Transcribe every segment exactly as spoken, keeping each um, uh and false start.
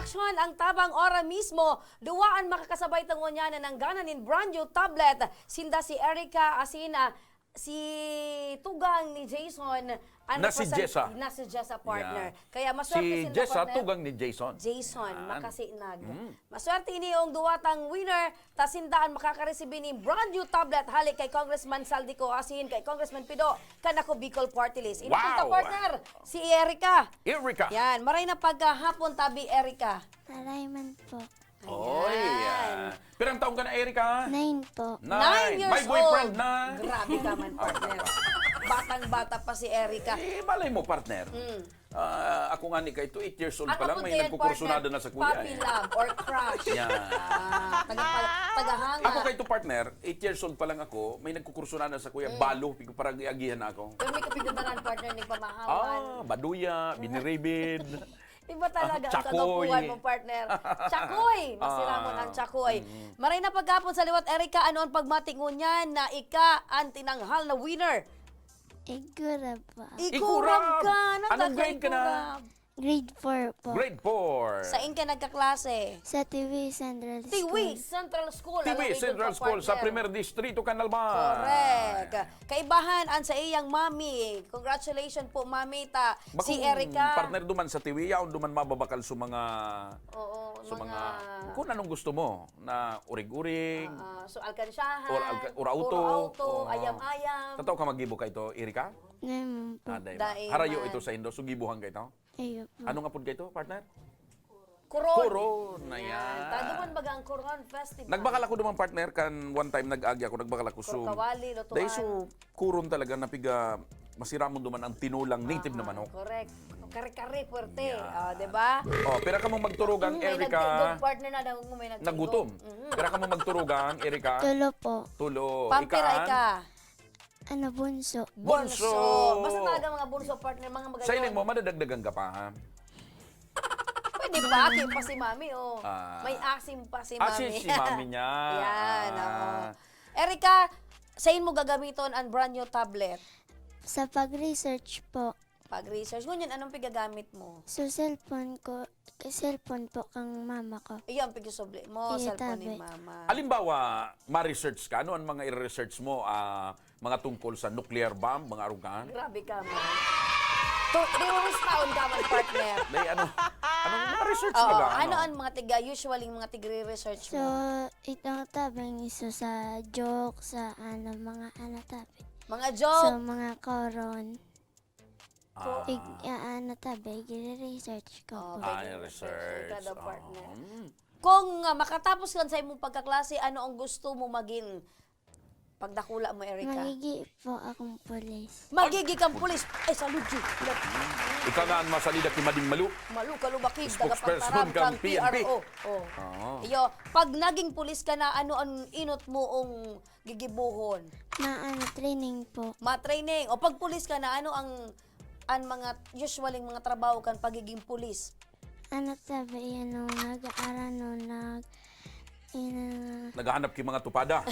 Action ang tabang ora mismo. Duwa an makakasabay ta ngunyan na nanggana nin brand new tablet. Sinda si Erica asin, ah, si tugang ni Jason. Ano Na po si sa Jessa. Na si Jessa, partner. Yeah. Kaya maswerte Si sinda, Jessa, partner. Tugang ni Jason. Jason, Yan. Makasinag. Mm. Maswerte ini yung duwa tang winner. Ta sinda an makakaresibi nin brand new tablet hali kay Congressman Zaldy Co asin kay Congressman Pido kan Ako Bicol Party List. Ini Wow! Partner, si Erica. Erica. Yan, maray na pagkahapon tabi, Erica. Maray man po. Oy, Ayan. Ah. Pirang taon ka na, Erica? Nine po. Nine. Nine years May boyfriend old. Na? Grabe ka man, partner. Batang-bata pa si Erica. Eh, malay mo, partner. Mm. Ah, ako nga ni kaito, eight years old At pa lang, ako may din, nagkukursunada partner, na sa kuya, puppy eh. Love or crush. Yan. Ah, taga-, taga-, tagahanga. Ako kaito, partner, eight years old pa lang ako, may nagkukursunada sa kuya, Mm. balo, pigo parang iagihan na ako. Pero may kapigbabaran, partner, nagpamahawan. Ah, baduya, biniribid. Iba talaga ang Chakoy. Kagwapuhan mo, partner. Chakoy! Masiramon ang Ah. Chakoy. Mm. Maray na pagkapon sa liwat, Erica, ano ang pagmati ngunyan na ika ang tinanghal na winner? Igurab pa. Igurab Igurab. Ka! Anong Nagkaka-igurab. Grade ka na? Grade four po. Grade four. Saan ka nagkaklase? Sa Tiwi Central School. Tiwi Central School. Tiwi Alam, Central igurab ka, School sa partner. Primer Distrito, Canalban. Correct. Kaibahan ang sa iyang mami. Congratulations po, mami. Ta, Bakong si Erica. Partner duman sa Tiwi, yaon duman mababakal sa mga, Oo, sa mga mga, kung anong gusto mo, na urig-uring, Ah, so, alkansyahan, or alka-, or auto. Or auto, Oo. ayam-ayam. Totoo ka maggibo ka ito, Erica? Ngayon po. Ah, dai ba? Dai Harayo man. Ito sa Indo, so gibuhan ka ito? Iyo po. Anong apod ka ito, partner? Coron. Coron, Yan. Ayan. Tado man baga ang Coron Festival. Nagbakal ako duman, partner, kan one time nag-agi ako, nagbakal ako Cor-, so, kawali, lutuan. Dahil so, Coron talaga, napiga, masiramon duman ang tinulang native na Ah, manok. Correct. Kare-kare, puwerte. Yan. Ah, di ba? Oh, pira kamo magturugang, Mm, may Erica? Nagtindog, partner na daw mo, may nagtindog. Nagutom. Mm. Pira kamo magturugang, Erica? Tulo po. Tulo. Pampira Ikaan? Ika? Ano, bunso. Bunso. Bunso. Basta talaga mga bunso, partner, mga magayon. Sa iling mo, madadagdagan ka pa, ha? Pwede pa, aki pa si mami, oh. Ah. May asim pa si Ah, si, mami. Si mami niya. Yan, Ah. oo. Erica, sain mo gagamiton ang brand new tablet? Sa pag-research po. Pag-research. Ngunyan, anong pigagamit mo? Sa cellphone ko, cellphone po kang mama ko. Iyo ang pigsubli mo, Iyo, cellphone ni tabi. Mama. Halimbawa, ma-research ka, ano ang mga i-research mo? Ah, mga tungkol sa nuclear bomb, mga arog kaan? Grabe ka, man. To, terorista on ka man, partner. May ano, anong mga research Oo, mo ga, ano ano? Ang mga tiga, usually, mga tigre-research So, mo? Ito, tabi, ang iso sa joke, sa ano, mga ano, tabi. Mga joke? So, mga koron. Ah. Ig-, ah, ano, tabi, gire-research ko Oh, po. Ah, pwede yung research. Research ka daw, Oo. partner. Mm. Kung, ah, makatapos ka sa imong pagkaklase, ano ang gusto mo maging pagdakula mo, Erica? Magigi po akong pulis. Magigi kang pulis. Ay, salud, G. Ika nga ang masalida ki Mading Malu. Malu, kalubakig, Spokesperson tagapagtaram kang kang P N P. P R O. Oh. Oo. Iyo, pag naging pulis ka na, ano ang inot mo ong gigibohon? Ma-, ano, training po. Ma-training. O pag pulis ka na, ano ang, ang mga usually mga trabaho kan pagiging pulis? Ano, tabi, ano, nag-aaral, no, nag-, ina- Naghahanap ki mga tupada.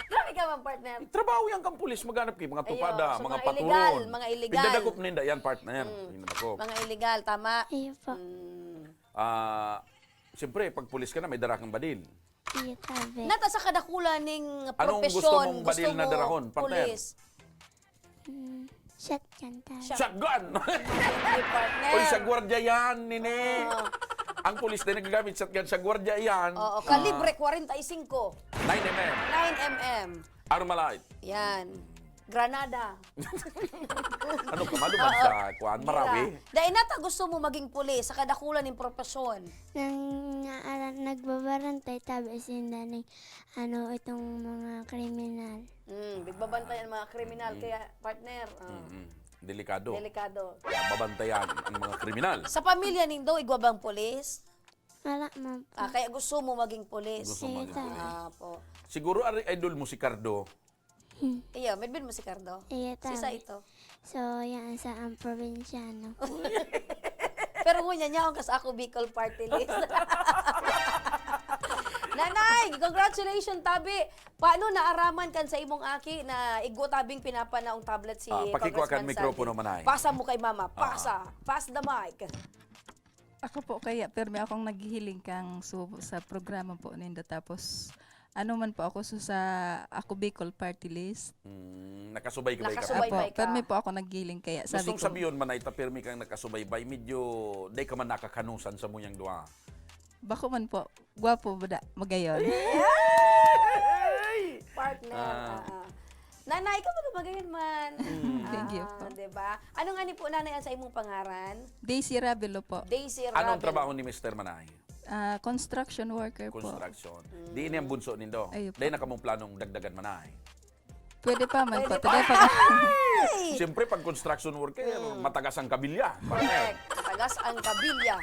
Grabe ka man, partner. Trabaho yan kang pulis, maghanap ki mga Ayo, tupada, so mga mga illegal, patron. Mga illegal. Pigdadakop ninda yan, partner. Mm. Pigdadakop. Mga illegal, tama? Iyo po. Mm. Ah, siyempre, pag pulis ka na, may dara kang badil. Iyo, tabi. Nata sa kadakula ning Anong gusto profesyon, mong badil gusto na mo darahon, partner? Pulis? Mm, shotgun, tabi. Shot- Shotgun! Hindi, partner. Uy, sa gwardiya yan, nini. Oo. Ang pulis na nagagamit shotgun sa gwardiya yan. Oo, kalibre Ah. kwarenta y singko. Nine M M. Nine M M. Armalite. Yan. Granada. Ano ka, maluman Oo. sa kuan, Gira. Marawi? Dahil nata gusto mo maging pulis sa kadakula ning profesyon. Nang naara-, nagbabarantay, tabi, sinda ning, ano, itong mga kriminal. Mm, nagbabantay ang mga kriminal, Mm. kaya, partner, ah, Mm-mm. Delikado. Delikado. Kaya babantayan ang mga kriminal. Sa pamilya nindo, igwa bang pulis? Wala man po. Ah, kaya gusto mo maging pulis? Gusto mo Sige, maging tabi. pulis. Ah, po. Siguro, ari, idol mo si Cardo. Hmm. Iyo, midbid mo si Cardo? Iyo, Sisa tabi. Ito? So, yan sa ang probinsyano. Pero ngunyan, yaon ka sa Ako Bicol Party List. Nanay, congratulations, tabi. Paano naaraman kan sa imong aki na igwa tabing pinapanaong tablet si Ah, pakikuha kan Congressman mikropono, Zaldy? Manay. Pasa mo kay mama. Ah. Pasa. Pass the mic. Ako po kaya, permi akong naghihiling kang subo sa programa po ninda. Tapos, ano man po ako, so sa Ako Bicol Party List. Mm, nakasubay-subay ka Nakasubay pa. Apo, ka. Permi po ako naghihiling kaya. Sabi Gustong ko, sabihin man ay ta permi kang nakasubay-bay, medyo day ka man nakakanusan sa muyang duha. Bako man po, gwapo ba da, magayon? Partner. Ah. ah, ah. Nanay, ikaw magmagayon man. Thank you po. Diba? Ano nga ni po, Nanay, ang sa imong pangaran? Daisy Ravelo po. Daisy Anong Ravelo. Trabaho ni Mister Manay? Ah, construction worker po. Construction. Di ini ang bunso nindo. Ayun po. Dahil na kamong planong dagdagan Manay. Pwede pa man po. Pwede pa. Taga pa. Ay! Siyempre, pag construction worker, matagas ang kabilya. Partner. Correct. Tagas ang kabilya.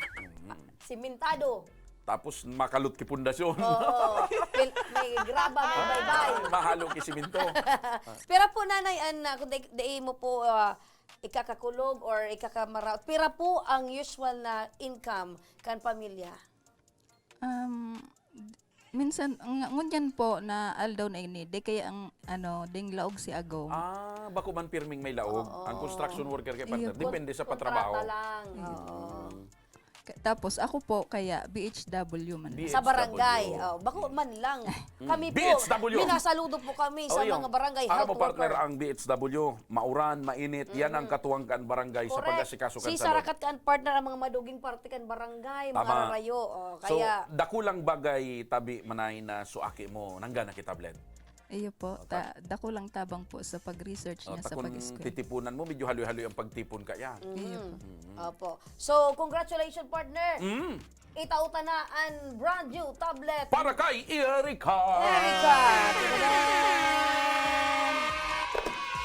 Simentado. Tapos makalot ki pundasyon. Oo. Pil- May graba, may baybay. Mahalo ki simento. Pero po, Nanay, an, ah, kung dai, dai mo po ah, ikakakulog or ikakamaraot, pira po ang usual na income kan pamilya? Um, minsan, ng- ngunyan po na aldaw na ini, di kaya ang, ano, ding laog si Agong. Ah, bako man pirming may laog. Oo. Ang construction worker kay Iyo partner, po. depende sa Kontrata patrabaho. lang. Oo. Ka- Tapos ako po, kaya B H W man. B H W. Sa barangay. Oh, bako man lang. Kami po, B H W. minasaludo po kami sa Oh, yun. mga barangay Aram health mo, partner, worker. Ang B H W, mauran, mainit, yan ang katuwang kan barangay sa Correct. pag-asikaso kan Si salud. Sarakat kan partner ang mga maduging parte kan barangay, mga Tama. rarayo. Oh, So, kaya, dakulang bagay tabi Manay na suaki mo, nanggana ki tablet. Iyo po, O, ta, dakulang tabang po sa pag-research O, niya sa takong pag-eskwela. titipunan mo, medyo haloy-haloy ang pagtipon kaya. Iyo po. Opo. So, congratulations, partner. Mm. Itao ta na an brand new tablet. Para kay Erica! Erica! Tadadam!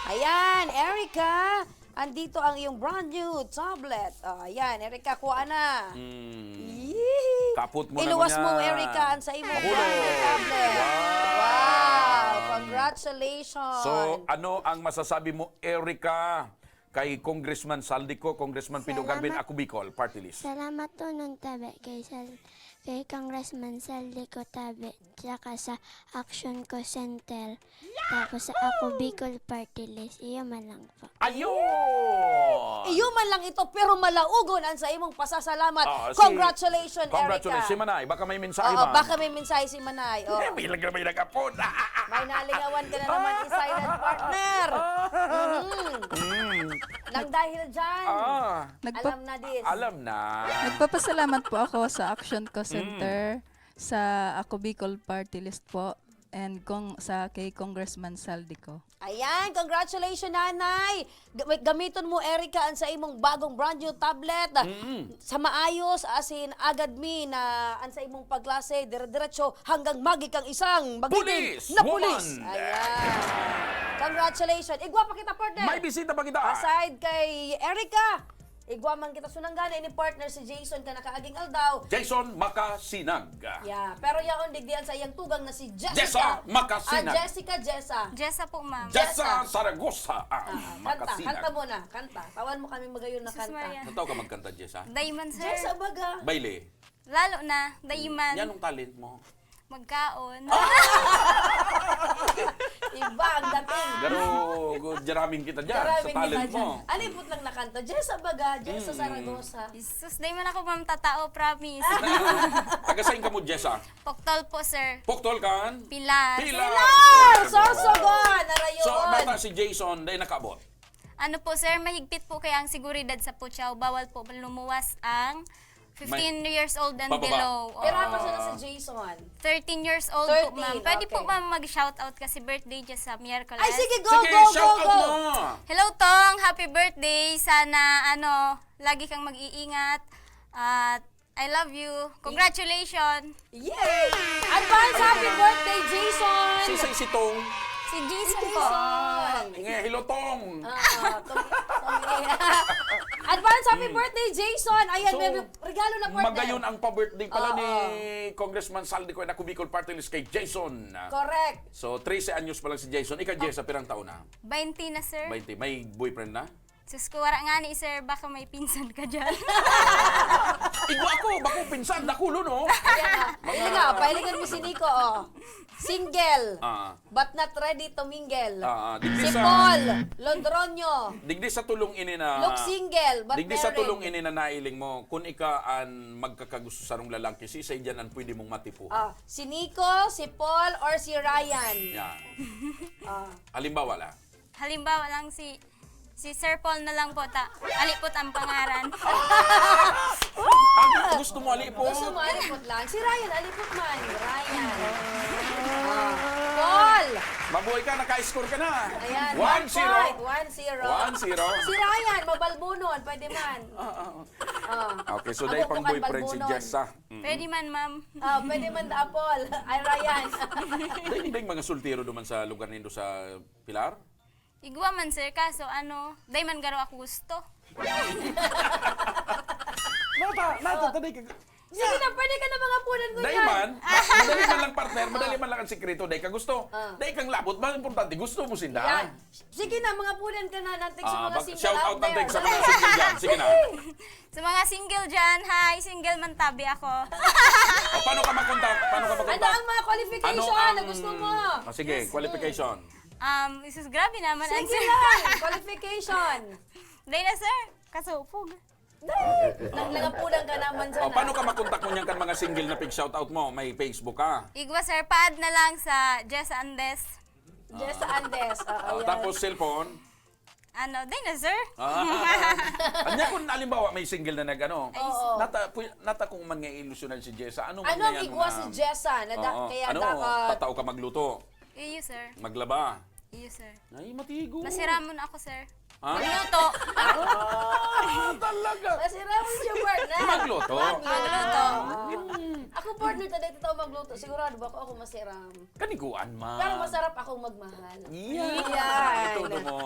Ayan, Erica! Andito ang iyong brand new tablet. Oh, ayan, Erica, kuha na. Mm. Yee! Kapot mo Iluwas naman mo, yan. Erica, ang sa imong Mahulog. brand new tablet. Wow! Wow! Congratulations! So, ano ang masasabi mo, Erica, kay Congressman Saldico, Congressman Pido Salamat. Galvin, Ako Bicol, Party List? Salamat po ng tabi kay, Sal kay Congressman Saldico Tabe tsaka sa Action Co Center. Tapos sa Ako Bicol Party List. Iyo man lang po. Ayun! Iyo man lang ito, pero malaugon ang sa imong pasasalamat. Ah, si- Congratulations, Congratulations. Erica. Si Manay, baka may mensahe Oo, man. Baka may mensahe si Manay. Oh. Eh, bilang na may nagapon. May nalingawan ka na naman, silent partner. Mhm. Mm. Nang dahil dyan, Ah, Nagpa- alam na this. Alam na. Nagpapasalamat po ako sa Action Co Center, sa Ako Bicol Party List po, and kong, sa kay Congressman Saldico. Ayan, congratulations, Nanay. Ga- gamiton mo, Erica, ang sa imong bagong brand new tablet. Mm. Sa maayos, asin agad mi na ang sa imong pagklase, dire-diretso hanggang magi kang isang magiting Pulis! na pulis. Woman! Ayan. Congratulations. Igwa pa kita, partner. May bisita pa kita. Aside kay Erica, igwa man kita. Sunanggana ini partner si Jason ka nakaaging aldaw. Jason Makasinag. Yeah, pero yaon digdi an sa iyang tugang na si Jessica. Jessa Makasinag. Ah, Jessica, Jessa. Jessa po, ma'am. Jessa Jessa. Saragosa. Ah, Ah, kanta, Makasinag. kanta muna, kanta. Tawan mo kami magayon na Jesus kanta. Maria. Nataw ka magkanta, Jessa? Dayman, sir. Jessa baga. Baile. Lalo na, dayman. Yan ang talent mo. Magkaon. Iba ang dating. Garo, go, jaraming kita dyan sa Grabe, talent medyo- mo. Alipot lang na kanta. Jessa baga, Jessa Mm. Saragosa. Jesus, dayman ako, ma'am, tatao, promise. Taga saan ka mo, Jessa? Poktol po, sir. Poktol kan? Pilar. Pilar! Pilar! Sorsogon! Narayon! So, bata si Jason, dahil nakabot. Ano po, sir, mahigpit po kaya ang seguridad sa Puchaw. Bawal po lumuwas ang fifteen years old and Pababa. below. Pero Ah. ako sila si Jason. Thirteen years old Thirteen, po, ma'am. Pwede po, okay. ma'am, mag-shoutout kasi birthday dyan sa Miyerkules. Ay, sige, go, Sige, go, go, shout out go! mo! Hello, Tong! Happy birthday! Sana, ano, lagi kang mag-iingat. At I love you. Congratulations! Yay! Advance happy birthday, Jason! Si Say si Tong. Si Jason po. Jason! Nga, hello, Tong. Ah, tong, tong, Advance happy birthday, Jason! Ayan, So, may regalo na, partner. Magayon ang pa-birthday pala Oo. ni Congressman Saldico and Ako Bicol Party List kay Jason. Correct. So, trece anyos pa lang si Jason. Ikaw, Jessa, pirang taon na? Baynte na, sir. Baynte. May boyfriend na? Sus ko, wala nga ni, sir. Baka may pinsan ka dyan. Igwa ako, bako pinsan, dakulo, no? Ayan, ah. Mga Hiling nga, pahilingan mo si Nico, oh. Single, Ah. but not ready to mingle. Ah, ah. Digdi Si sa Paul Lodronyo. Digdi sa tulong ini na Look single, but Digdi sa married. tulong ini na nailing mo, kun ika an magkakagusto sarong lalaki, si isa diyan an pwede mong matipuhan. Ah, si Nico, si Paul, or si Ryan? Yan. Ah. Halimbawa lang. Halimbawa lang si, si Sir Paul na lang po ta. Alipot ang pangaran. Ang gusto mo, alipot? Gusto mo, alipot lang. Si Ryan, alipot man. Ryan. Ah, Paul! Mabuhay ka, naka-score ka na. Ayan, one one zero. point, one zero. One zero. Si Ryan, mabalbunon, pwede man. Ah, ah, ah. Ah. Okay, so dahil Ako pang po kan boyfriend si balbunon. Jessa. Mm. Pwede man, ma'am. Ah, pwede man da, Paul. Ay, Ryan. Dahil, dahil mga soltero duman sa lugar nindo sa Pilar? Igwa man, sir, kaso ano, dai man garo ako gusto. Nata, nata, taday ka. Sige na, pwede ka na mangapunan ko Dai niyan. man, ma- madali man lang, partner, madali man lang ang sikreto, dai ka gusto. Ah. Dai kang labot, mas importante, gusto mo sinda. Yan. Sige na, mangapunan ka na, natin sa Ah, mga bag- single shout out out natin there. sa mga single dyan. Sige na. Sa mga single dyan, hi, single man tabi ako. O, paano ka makontak? Paano ka makontak? Ano ang mga qualification Ano ang na gusto mo? Ah, sige, Yes, qualification. Um, isus, grabe naman ang Sige sir. lang, qualification. Dahil na, sir, kasupog. Dahil, nag-, nagapunan ka naman O, sana. paano ka makontak mo niyan kan mga single na pig-shoutout mo? May Facebook ka? Igwa, sir, pa-add na lang sa Jess Andes. Jess Ah. Andes, oo, Ah, yan. tapos cellphone? Ano, dai na, sir. Ah. Anya kung halimbawa may single na nag-ano, Ay, Oo. nata, pu-, nata kung man nga ilusyonan si Jessa, ano man Ano ang nga igwa mga si Jessa na da-, Oo. kaya Ano, dapat tatao ka magluto? Iyo, sir. Maglaba? Iyo, sir. Ay, matigo. Masiramon ako, sir. Ha? Magluto. Ah, talaga. Masiramon siya, partner. Magluto? Magluto. Mm. Ako, partner, taday tatao magluto. Sigurado ba ako, ako masiram? Kaniguan man. Pero masarap akong magmahal. Yeah. Yan. Ito mo.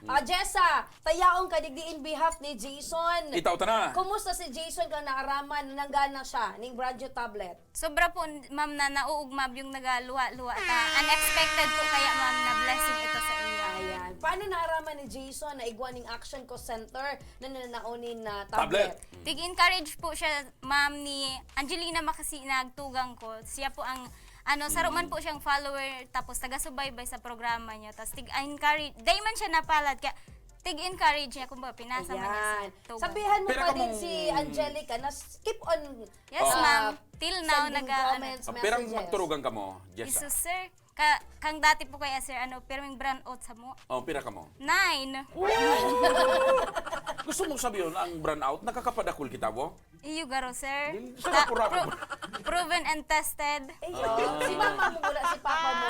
Ah, Jessa, tayaon ka digdi in behalf ni Jason. Itaw ta na. Kumusta si Jason kang naaraman na nanggana siya ning brand new tablet? Sobra po, ma'am, na nauugmab yung nagaluha-luha ta. Unexpected po kaya, ma'am, na blessing ito sa iyo. Ayan. Paano naaraman ni Jason na igwa ning Action Call Center na nananaon nin, ah, tablet? Tablet. Tig-encourage po siya, ma'am, ni Angelina Makasi, nagtugang ko. Siya po ang Ano, saro man Mm. po siyang follower, tapos taga-subaybay sa programa niya. Tas tig-encourage, dai man siya napalad, kaya tig-encourage niya, kumbaga, pinasa man niya sa Ayan. tugang. Sabihan mo Pira pa ka din mong si Angelica na s-, keep on, Yes, ah, ma'am. Till now, sending naga-, ano. comments, Ah, pirang messages. magturugan ka mo, Jessa? Jesus, sir. Ka-, kang dati po kaya, sir, ano, pirming brownout sa mo. Oh, pira ka mo? Nine. Gusto mong sabihin, ang brownout, nakakapadakul kita, bo? Iyo, garo, sir. Dili, sa Ta-, rapura ko. pro-, proven and tested. Eh, yun. Ah. Si mama mo muna, si papa mo.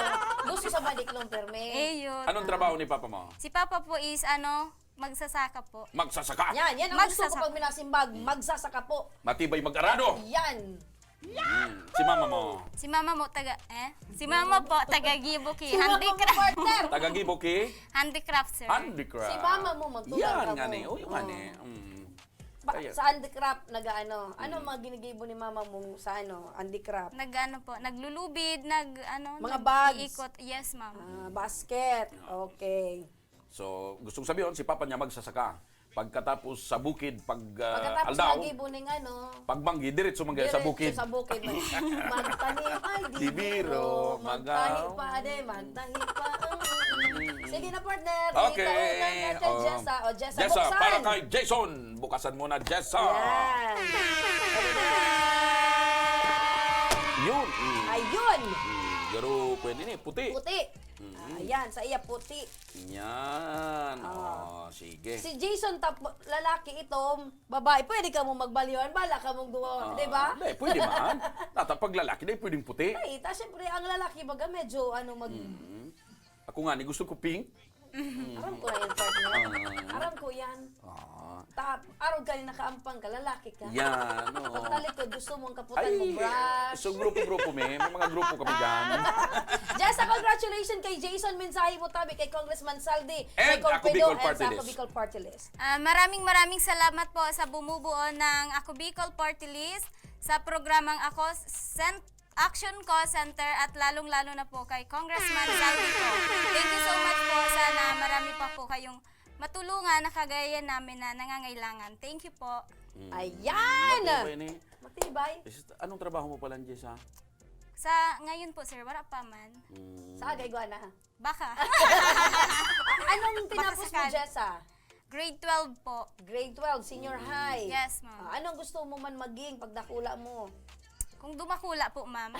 Gusto sa baliklong perme. Eh, yun. Anong trabaho ni papa mo? Si papa po is, ano, magsasaka po. Magsasaka? Yan, yan ang gusto ko Magsasaka. pag minasimbag. Hmm. Magsasaka po. Matibay mag-arado. Yan. Hmm. Si mama mo? Si mama mo, taga, eh? Si mama po, taga Gibo ki. Si mama mo, Handicraft. partner. Taga Gibo ki? Handicraft, sir. Handicraft. Si mama mo, magtugang Yan ka nga mo. ni. O, yung nga ni. Ah. Mm. Ba, Ayan. sa handicraft, nag-aano? Ano Mm. mga ginigibo ni mama mo sa ano, handicraft? Nag-ano po, naglulubid, nag, ano, Mga bags? nag-iikot. Yes, ma'am. Ah, basket. Ah. Okay. So, gustong sabihin, si papa niya magsasaka. Pagkatapos sa bukid, pag, ah, Pagkatapos aldaw, nagibo ning ano, pagbanggi, diretso man kayo sa diretso bukid. sa bukid. Mag-, magtanim ay di Di biro, biro, magaw. magtahi pa, di, magtahi pa. Mm. Sige na, partner. Okay. Ikaw na, Ate Oh. Jessa. O, Jessa, Jessa, buksan. para kay Jason. Bukasan mo na, Jessa. Yan. Yun. Mm. Ayun. Mm. Garo, pwede ni, puti. Puti. Mm. Ayan, sa iya, puti. Yan. Ah. Oh, sige. Si Jason, tap-, lalaki ito, babae, pwede ka mo magbaliwan, bala ka mong duwa, Ah, di ba? hindi, pwede man. Tata, pag lalaki, di pwedeng puti. Ay, ta, syempre, ang lalaki, baga, medyo, ano, mag- Mm. Ako nga, ni gusto ko pink. Aram ko na yan, partner. Ah. Aram ko yan. Ah. Ta, arog ka rin nakaampang ka, lalaki ka. Yan, oo. Pagtalikod, gusto mo ang kaputan Ay, mo, brush. so grupo-grupo, may, may mga grupo kami dyan. Jessa, congratulations kay Jason. Mensahe mo tabi kay Congressman Saldi, And kay Ako Corpedo, Bicol and Party sa Ako List. Bicol Party List. Ah, maraming, maraming salamat po sa bumubuo ng Ako Bicol Party List, sa programang Ako Cent-, Action Call Center, at lalong-lalo na po kay Congressman Saldi po. Thank you so much po. Sana marami pa po kayong matulungan na kagaya namin na nangangailangan. Thank you po. Mm. Ayan! Matibay ni. Matibay. Is, anong trabaho mo pala, Jessa? Sa ngayon po, sir, wala pa man. Mm. Sa aga, igwa na. Baka. A-, anong Baka tinapos mo, sakali. Jessa? Grade twelve po. Grade twelve, senior high. Yes, ma'am. Ah, anong gusto mo man maging pagdakula mo? Kung dumakula po, ma'am.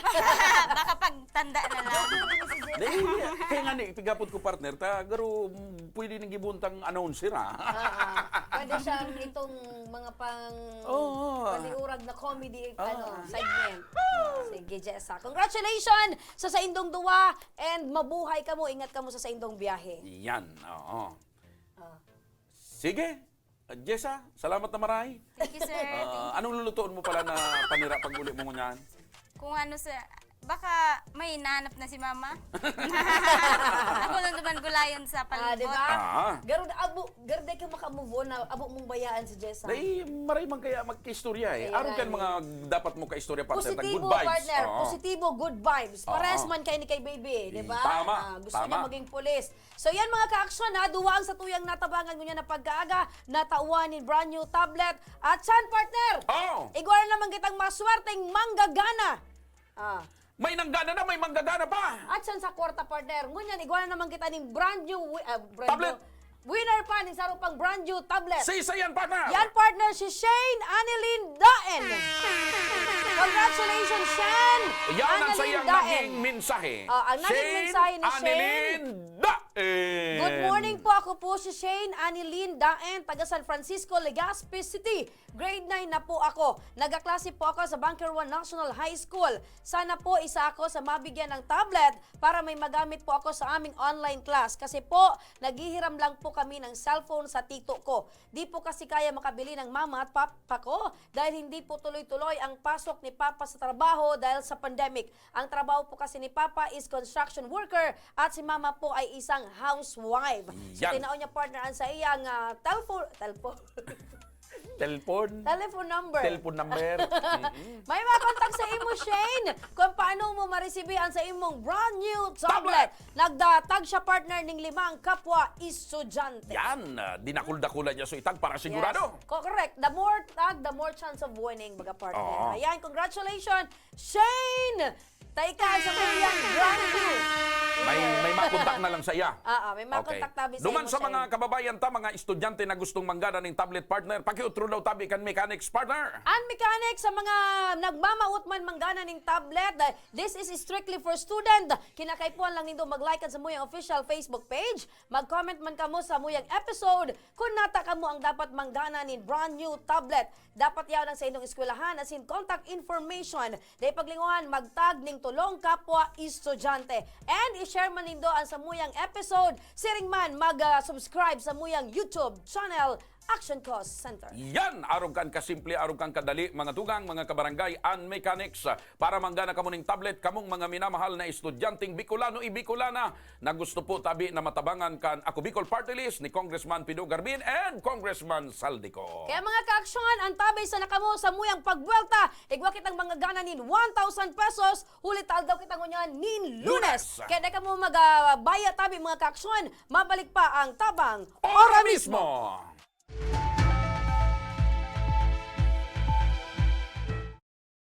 Baka pagtanda na lang. Joke lang ni si Jessa. Dahil, kaya nga ni, pigapot ko, partner, ta, garo, mm, pwede nang gibuntang announcer, ah. Ah, ah. Pwede siyang itong mga pang Oo. paliurag na comedy, Ah. ano, segment. Sige, Jessa. Congratulations sa saindong duwa and mabuhay kamo. Ingat kamo sa saindong biyahe. Yan, oo. Ah. Sige. Ah, Jessa, salamat na maray. Thank you, sir. Ah, Thank you. anong lulutuon mo pala na panira pag uli mo ngunyan? Kung ano, sir. Baka may nahanap na si mama. Ako lang naman gulayan sa Ah, di palibot. ba? Ah. Garud, abo, garud ka maka-move on na abo mong bayaan si Jessa. Dahil maray man kaya magkaistorya eh. Kaya Aron nga kan eh. mga dapat mo kaistorya, partner, Positibo, good vibes. partner. Oo. Positibo, good vibes. Oo. Pares man kayo ni kay baby, di ba? Tama, Ah, gusto tama. niya maging pulis. So yan, mga ka-aksyon, ha, duwa ang satuyang natabangan ngunyan na pagkaaga, natawan nin brand new tablet. At siyan, partner, Oh! igwa na naman kitang maswerteng manggagana. Ah. May nanggana na, may manggagana pa! At siyan sa kwarta, partner, ngunyan, igwa na naman kita ning brand new wi-, ah, brand Tablet! new winner pa ning sarong pang brand new tablet. Sisa yan, partner! Yan, partner, si Shane Anilin Daen. Congratulations, Shane! Yan ang Anilin sayang Daen. naging mensahe. Oh, ang naging Shane mensahe ni Shane. Anilin Daen. Good morning po, ako po si Shane Anilin Daen, taga San Francisco, Legazpi City. Grade nine na po ako. Nagkaklase po ako sa Bunker One National High School. Sana po isa ako sa mabigyan ng tablet para may magamit po ako sa aming online class. Kasi po, naghihiram lang po kami ng cellphone sa tito ko. Di po kasi kaya makabili ng mama at papa ko dahil hindi po tuloy-tuloy ang pasok ni papa sa trabaho dahil sa pandemic. Ang trabaho po kasi ni papa is construction worker at si mama po ay isang housewife. So, Yan. tinaw niya, partner, ang sa iyang, ah, telefo-, telefo-, Telephone. telephone number. Telephone number. Mm-mm. May makontak sa imo, Shane, kung paano mo maresibi ang sa imong brand new tablet. Tablet! Nagdatag siya, partner, ning limang kapwa estudyante. Yan, ah, dinakul-dakula niya so itag para sigurado. Yes. Co-, correct. The more tag, the more chance of winning, baga, partner. Oo. Ayan, congratulations, Shane! Taikan sa tuyang brand new. May, may makontak na lang sa iya. Oo, may makontak Okay. tabi sa Duman imo, sa mga Shane. kababayan ta, mga estudyante na gustong manggana ning tablet, partner, pakiutro daw tabi kan Mechanics, partner. An Mechanics, sa mga nagmamawot man manggana ning tablet, dahil this is strictly for student. Kinakaipuhan lang nindo mag-like kan samuyang official Facebook page, mag-comment man kamo sa samuyang episode, kun nata kamo ang dapat manggana nin brand new tablet. Dapat yaon ang sa inyong eskwelahan asin contact information. Dai paglinguhan, magtag ning tulong kapwa estudyante. And i-share man nindo ang samuyang episode. Siring man, mag, ah, subscribe samuyang YouTube channel, Action Cost Center. Yan! Arog kan kasimple, arog kan kadali, mga tugang, mga kabarangay, an Mechanics. Para manggana kamo ning tablet, kamong mga minamahal na estudyanteng Bicolano y Bicolana na gusto po tabi na matabangan kan Ako Bicol Party List ni Congressman Pido Garbin and Congressman Saldico. Kaya, mga kaaksyon, antabay sana kamo samuyang pagbuwelta. Igwa kitang manggagana nin one thousand pesos, huli ta aldaw kita ngunyan nin Lunes. Lunes. Kaya dai kamo mag, ah, baya tabi, mga kaaksyon. Mabalik pa ang Tabang Ora Ora mismo. mismo.